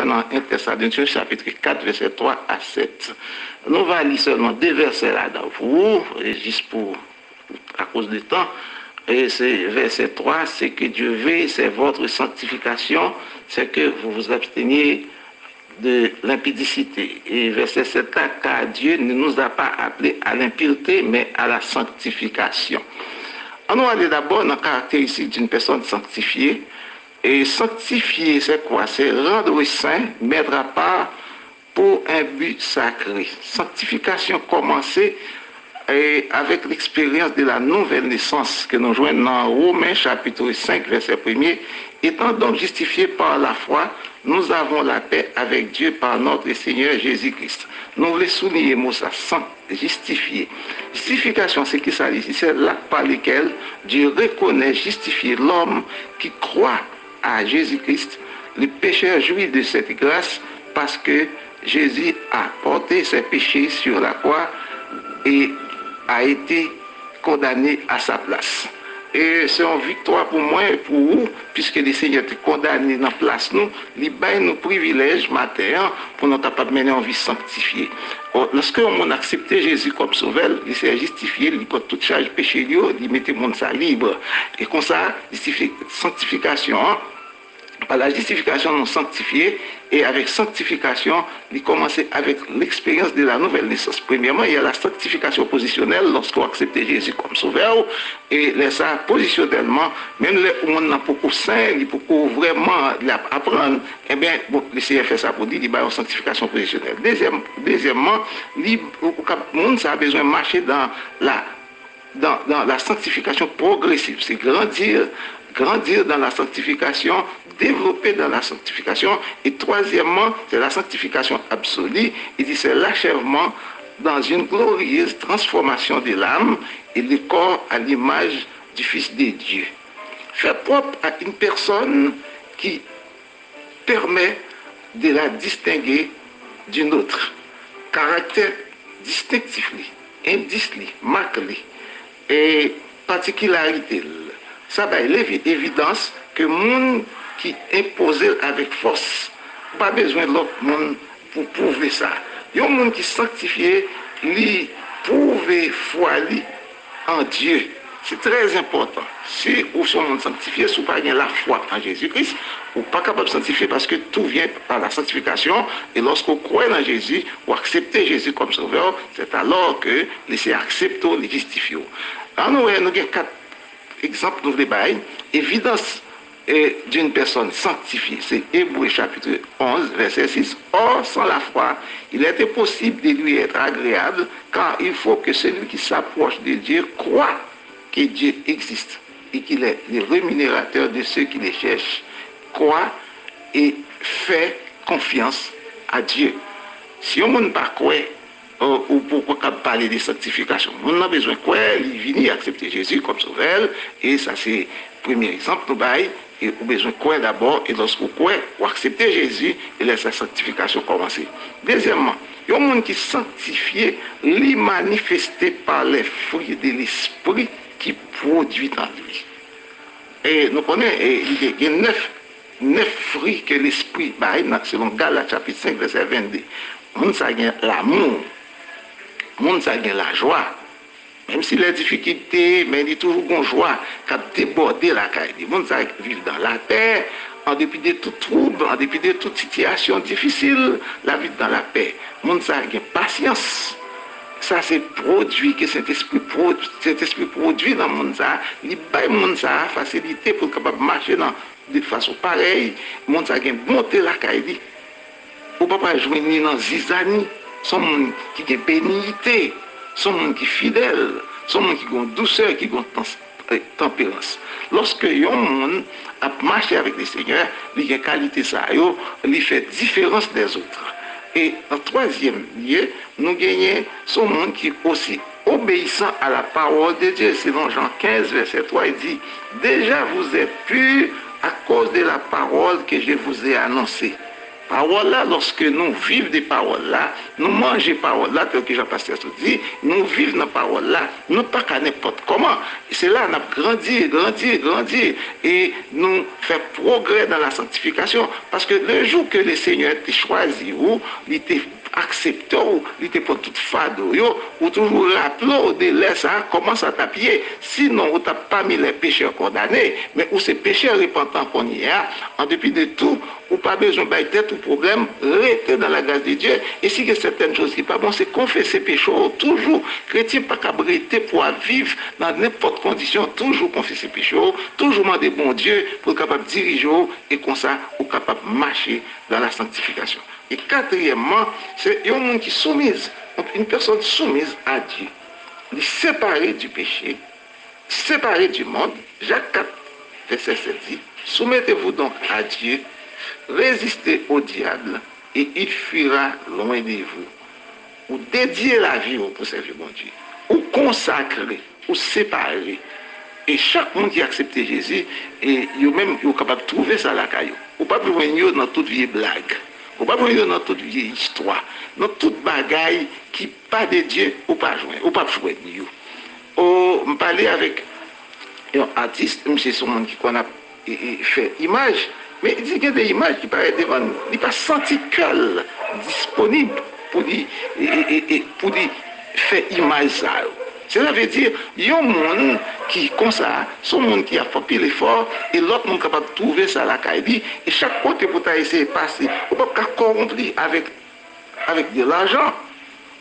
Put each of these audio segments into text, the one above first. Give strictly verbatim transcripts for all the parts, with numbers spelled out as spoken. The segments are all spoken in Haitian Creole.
nan en Tèsalonichen chapit kat, vèsè twa a sèt. Nou va li sèlman de vèsè ladan pou ou, e jis pou, akoz de tan. E se vèsè twa, c'est que Dieu veut, c'est votre sanctification, c'est que vous vous absteniez de l'impudicité. E vèsè sèt la, car Dieu ne nous a pas appelés à l'impureté, mais à la sanctification. Annou ale dabò nan karakteristik d'une personne sanctifiée. Et sanctifier, c'est quoi? C'est rendre saint, mettre à part pour un but sacré. Sanktifikasyon kòmanse, eh, avec l'expérience de la nouvelle naissance ke nou jwenn nan Women chapit senk vèsè premye. Étant donc justifiés par la foi, nous avons la paix avec Dieu par notre Seigneur Jésus-Christ. Nou vle souliye mo sa, sank-, jistifye. Jistifikasyon, se ki sa li di? C'est l'acte par lequel Dieu reconnaît justifier l'homme qui croit à Jésus-Christ. Le pécheur jouit de cette grâce parce que Jésus a porté ses péchés sur la croix et a été condamné à sa place. E se yon viktwa pou mwen e pou ou, piske le Senyè te kondane nan plas nou, li bay nou privilèj maten an pou nou kapab mennen yon vi sanktifye. Ò, lòske yon moun aksepte Jezi kòm sovè l, li se jistifye, li pran tout chaj peche li yo, li mete moun sa lib. E konsa, jistifi-, sanktifikasyon an, pa la jistifikasyon nou sanktifye, e avèk sanktifikasyon, li kòmanse avèk l'expérience de la nouvelle naissance. Premyèman, il y a la sanctification positionnelle, lòske w aksepte Jezi kòm sovè w, e lè sa, pozisyonèlman, menm lè moun nan poko sen, li poko vrèman, li ap aprann, ebyen, bon, le Senyè fè sa pou li, li ba yon sanktifikasyon pozisyonèl. Dezyèm, dezyèmman, li, ou, ou kap-, moun sa bezwen mache dans la, dans, dans la sanctification progressive. C'est grandir, grandir dans la sanctification, développer dans la sanctification. Et troisièmement, c'est la sanctification absolue. Il dit, c'est l'achèvement dans une glorieuse transformation de l'âme et le corps à l'image du Fils de Dieu. Faire propre à une personne qui permet de la distinguer d'une autre. Karaktè distenktif li, endis li, mak li, e patikilarite l. Sa bay levi evidans ke moun ki enpoze l avèk fòs, ou pa bezwen lòt moun pou pwouve sa. Yon moun ki sanktifye, li pwouve fwa li an Dye. Se trè enpòtan. Si ou se yon moun sanktifye, si ou pa gen lafwa an Jezi Kris, ou pa kapab sanktifye paske tout vient par la sanctification. E lòske w kwè nan Jezi, ou aksepte Jezi kòm sovè w, c'est alors que li se aksepte w, li jistifye w. Ann nou wè, nou gen kat egzanp nou vle bay. Evidans et d'une personne sanctifiée. C'est Hébreux chapitre onze, verset six. Or, sans la foi, il est impossible de lui être agréable, car il faut que celui qui s'approche de Dieu croit que Dieu existe et qu'il est le rémunérateur de ceux qui le cherchent. Croit et fait confiance à Dieu. Si yon moun pa kwè, ou, ou poko kab pale de sanktifikasyon. Moun nan bezwen kwè, li vini aksepte Jezi kòm sovè l, e sa se premye egzanp nou bay, e ou bezwen kwè dabò, e lòske w kwè, ou aksepte Jezi, e lè sa sanktifikasyon kòmanse. Dezyèmman, yon moun ki sanktifye, li manifeste par les fruits de l'esprit qui produit en lui. E nou konnen, e, li gen nèf nèf fwi ke Lespri bay nan, selon Galat chapit senk, vèsè vennde. Moun sa gen lamou. Moun sa gen lajwa. Menm si lè difikilte, men li toujou gon jwa k ap debòde lakay li. Moun sa viv dan lapè, an depi de tout twoub, an depi de tout sitiyasyon difisil, l ap viv dan lapè. Moun sa gen pasyans. Sa se pwodui ke Sentespri pwo-, Sentespri pwodui nan moun sa. Li bay moun sa fasilite pou l kapab mache nan de fason parèy, moun sa gen bonte lakay li. Ou pa pral jwenn li nan zizani. Se yon moun ki gen beniyite, se yon moun ki fidèl, se yon moun ki gen yon dousè, ki gen yon tans-, eh, tanperans. Lòske yon moun ap mache avèk le Senyè, li gen kalite sa yo, li fè diferans dèzòt. E an twazyèm lye, nou genyen se yon moun ki osi obéissant à la parole de Dieu. Selon Jean quinze, verset trois, il dit, déjà vous êtes purs à cause de la parole que je vous ai annoncée. Pawòl la, lòske nou viv de pawòl la, nou manje pawòl la, tèlke jan pastè sot di, nou viv nan pawòl la, nou pa ka nenpòt kòman. Se la n ap grandi, grandi, grandi, e nou fè pwogrè nan la sanktifikasyon. Paske le jou ke le Senyè te chwazi ou, li te aksepte w, li te pran tout fado yo, ou toujou raple w de lè sa a, kòman sa t ap ye. Sinon, ou t ap pami lè pechè kondane, men ou se pechè repantan kounye a. An depi de tou, ou pa bezwen bay tèt ou pwoblèm, rete nan la gras de Dye. E si gen sètèn choz ki pa bon, se konfese peche w toujou. Kretyen pa kab rete pou ap viv nan nenpòt kondisyon, toujou konfese peche w, toujou mande Bondye pou l kapab dirije w, e konsa, ou kapab mache dans la sanctification. E katriyèmman, se yon moun ki soumiz, une personne soumise à Dieu. Li separe du péché, séparé du monde. Jak kat, vèsè sèt di, soumettez-vous donc à Dieu, résistez au diable, et il fuira loin de vous. Ou dedye lavi w pou sèvi Bondye. Ou konsakre, ou separe. E chak moun ki aksepte Jezi, e yo menm, yo kapab twouve sa lakay yo. Ou p ap jwenn yo nan tout vye blag. Ou p ap jwenn yo nan tout vye istwa. Nan tout bagay ki pa de Dye, ou pa jwenn, ou p ap jwenn yo. O, m pale avèk yon atis, misye se yon moun ki konn ap e, e, fè imaj, men li di gen de imaj ki parèt devan li, li pa santi kè l disponib pou li, e, e, e, e, pou li fè imaj sa yo. Sètadi, yon moun ki konsa, se yon moun ki ap fè anpil efò, e lòt moun kapab twouve sa lakay li, e chak kote pou ta eseye pase, ou p ap ka kòwonp li avèk, avèk de lajan.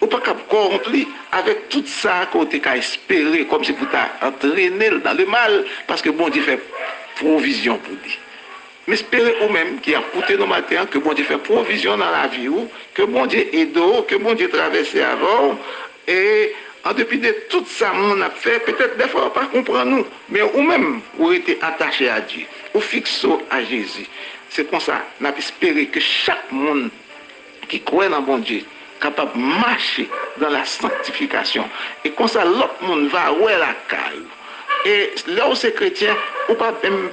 Ou pa kab kòwonp li avèk tout sa ke w te ka espere, kòmsi pou ta antrene l dans le mal, paske Bondye fè pwovizyon pou li. M espere ou menm ki ap koute nou maten an, ke Bondye fè pwovizyon nan lavi w, ke Bondye ede w, ke Bondye travèse avè w, e an depi de tout sa moun ap fè, petèt dèfwa yo pa konprann ou, men ou menm, ou rete atache a Dye, ou fikse w a Jezi. Se konsa, n ap espere ke chak moun ki kwè nan Bondye kapab mache dans la sanctification. E konsa, lòt moun va wè lakay ou. E lè w se kretyen, ou pa menm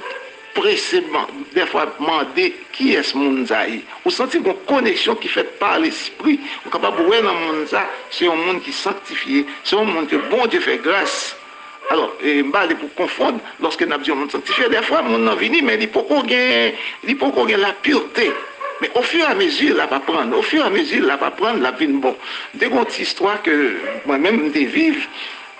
prese man-, dèfwa mande kiyès moun sa ye. Ou santi gon koneksyon ki fèt pa Lespri, ou kapab wè nan moun sa, se yon moun ki sanktifye, se yon moun ke Bondye fè gras. Alò, e, m pale pou konfonn, lòske n ap di yon moun sanktifye, dèfwa moun nan vini, men li poko gen, li poko gen la pureté. Men ofiramezi l ap aprann, ofiramezi l ap aprann, l ap vin bon. M te gen yon ti istwa ke mwen menm m te viv.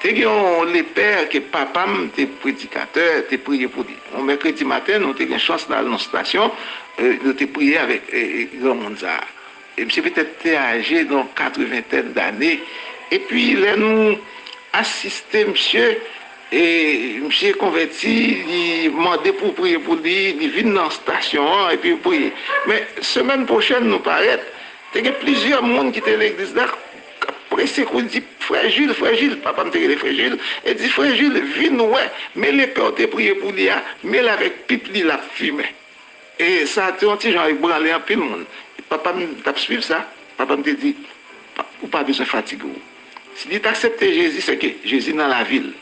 Te gen yon lepè ke papa m te predikatè, te priye pou li. Yon mèkredi maten, nou te gen chans nan al nan stasyon, e, nou te priye avèk, e, e, granmoun sa a. E misye petèt te aje nan yon katreventèn dane. Epi lè nou asiste misye, e misye konvèti, li mande pou priye pou li, li vin nan stasyon an epi priye. Men semèn pwochèn nou parèt, te gen plizyè moun ki te legliz la k ap prese kou, di, "Frè Jil, frè Jil," papa m te rele frè Jil, e di, "Frè Jil, vin wè, men lepè w te priye pou li a, men l avèk pip li l ap fimen." E sa te yon ti jan ebranle anpil moun. Papa m t ap swiv sa, papa m te di, "Pa, ou pa bezwen fatige w. Si li t aksepte Jezi, se ke Jezi nan lavi l.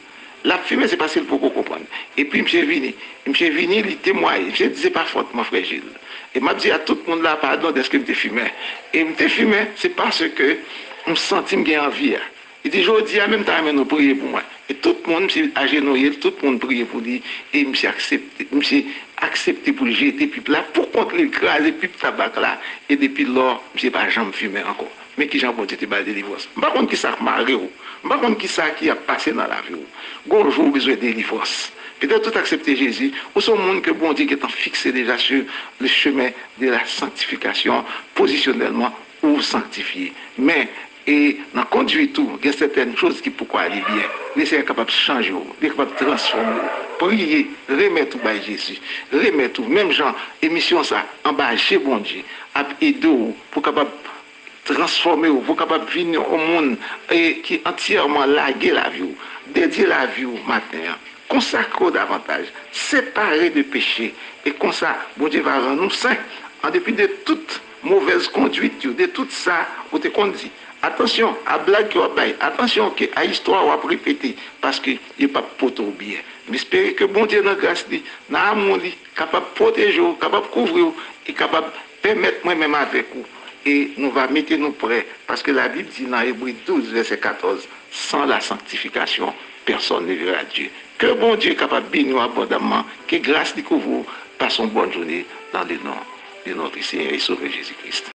L ap fimen, se paske l poko konprann." Epi misye vini. Misye vini, li temwaye. Misye di, "Se pa fòt mwen, frè Jil. E m ap di a tout moun la padon dèske m te fimen. E m te fimen, se paske m santi m gen anvi a." Li di, "Jodi a menm, m ta renmen nou priye pou mwen." E tout moun, misye ajenouye, tout moun priye pou li, e misye aksepte, misye aksepte pou l jete pip la, pou kont li, l kraze pip tabak la, e depi lò, misye pa janm fimen ankò. Men kijan Bondye te ba l delivrans. M pa konn kisa k mare w, m pa konn kisa ki ap pase nan lavi w. Gon jou w bezwen delivrans. Petèt ou t aksepte Jezi, ou se yon moun ke Bondye gentan fikse deja sur le chemin de la sanctification, pozisyonèlman, ou sanktifye. Men, e nan konduit ou, gen sètèn choz ki poko ale byen. Lesenyè kapab chanje w, li kapab transfòme w. Priye, remèt ou bay Jezi. Remèt ou, menm jan emisyon sa, Anba Je Bondye, ap ede w pou kapab transfòme w, pou kapab vin yon moun, e, ki antyèman lage lavi w. Dedye lavi w maten an. Konsakre w davantaj. Separe de peche. E konsa, Bondye va rann ou sen. An depi de tout movèz konduit yo, de tout sa ou te konn di. Atansyon a blag ke w ap bay. Atansyon ke a istwa w ap repete, paske yo p ap pote w byen. M espere ke Bondye nan gras li, nan amou li, kapab pwoteje w, kapab kouvri w, e kapab Pèmèt mwen menm avèk ou, e nou va mete nou prè, paske Labib di nan Ebre douz, vèsè katòz, sans la sanctification, personne ne verra Dieu. Ke Bondye kapab beni w abondamman, ke gras li kouvri w, pase yon bòn jounen dans le nom de notre Seigneur et Sauveur Jésus-Christ.